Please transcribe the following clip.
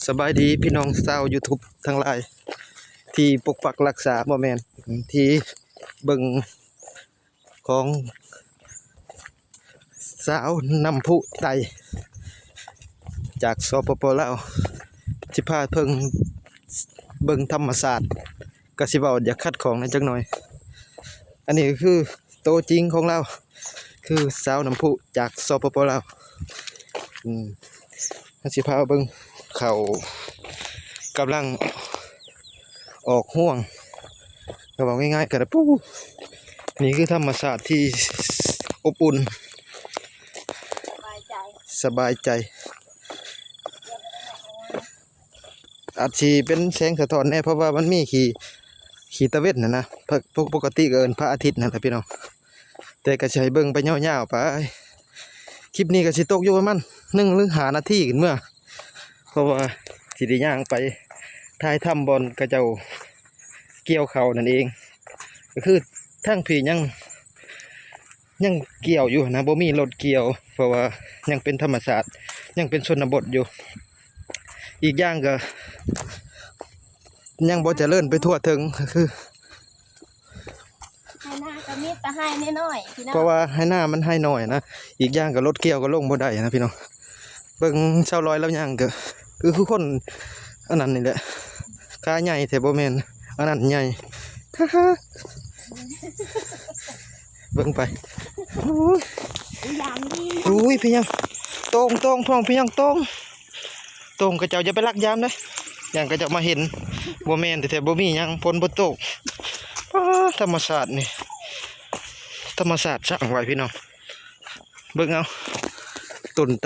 ສະບາຍດີພີ່ນ້ອງຊາວຢູທູບທັງຫຼາຍ ທີ່ປົກປັກຮັກສາ ບໍ່ແມ່ນ ທີ່ເບິ່ງຂອງສາວນ້ຳພຸໄຕ ຈາກ ສປປ ລາວ ຊິພາເພິ່ນເບິ່ງທຳມະຊາດ ກະຊິເວົ້າຢາກຂັດຂ້ອງແດ່ຈັກໜ່ອຍ. ອັນນີ້ກະຄືໂຕຈິງຂອງລາວ ຄືສາວນ້ຳພຸຈາກ ສປປ ລາວ. ອືມ ເຮົາຊິພາເບິ່ງເຂົ້າກຳລັງອອກຮວງ ກະເວົ້າງ່າຍໆ ກະໄດ້. ປູ້ ນີ້ຄືທຳມະຊາດທີ່ອົບອຸ່ນ ສະບາຍໃຈ ສະບາຍໃຈ. ອາດຊິເປັນແສງສະທ້ອນແດ່ ເພາະວ່າມັນມີຂີ້ ຂີ້ຕາເວັນຫັ້ນນະ ປົກ ປົກກະຕິກະເອີ້ນພະອາທິດຫັ້ນແຫຼະພີ່ນ້ອງ ແຕ່ກະຊິໃຫ້ເບິ່ງໄປຍາວໆໄປ. ຄລິບນີ້ກະຊິຕົກຢູ່ປະມານໜຶ່ງ ຫຼື ຫ້ານາທີຂຶ້ນເມືອ ເພາະວ່າຊິໄດ້ຍ່າງໄປຖ່າຍທຳບ່ອນເຂົາເຈົ້າກ່ຽວເຂົ້ານັ້ນເອງ. ກະຄືທາງພີ້ຍັງ ຍັງກ່ຽວຢູ່ຫັ້ນນະ ບໍ່ມີລົດກ່ຽວ ເພາະວ່າຍັງເປັນທຳມະຊາດ ຍັງເປັນຊົນນະບົດຢູ່. ອີກຢ່າງກະຍັງບໍ່ຈະເລີນໄປທົ່ວເຖິງ ກະຄື ໄຮ່ນາກະມີແຕ່ໄຮ່ນ້ອຍໆ ພີ່ນ້ອງ ເພາະວ່າໄຮ່ນາມັນໄຮ່ນ້ອຍນະ. ອີກຢ່າງກະລົດກ່ຽວກະລົງບໍ່ໄດ້ນະພີ່ນ້ອງ. ເບິ່ງຊາວລອຍລາວຍ່າງກະ ຄື ຄືຄົນອັນນັ້ນນີ້ແຫຼະ ຂາໃຫຍ່ແທ້ ບໍ່ແມ່ນອັນນັ້ນໃຫຍ່ ເບິ່ງໄປ. ໂອ້ຍ ໂອ້ຍ ພີ່ນ້ອງ ໂຕ່ງ ໂຕ່ງ ພີ່ນ້ອງ ໂຕ່ງ ໂຕ່ງ ຂະເຈົ້າຢ່າໄປລັກຢາມເດີ້ ຢ້ານຂະເຈົ້າມາເຫັນ. ບໍ່ແມ່ນແທ້ໆ ບໍ່ມີຫຍັງ ຝົນບໍ່ຕົກ. ປ້າ ທຳມະຊາດນີ້ ທຳມະຊາດສ້າງໄວ້ພີ່ນ້ອງ. ເບິ່ງເອົາ ຕົ້ນຕາ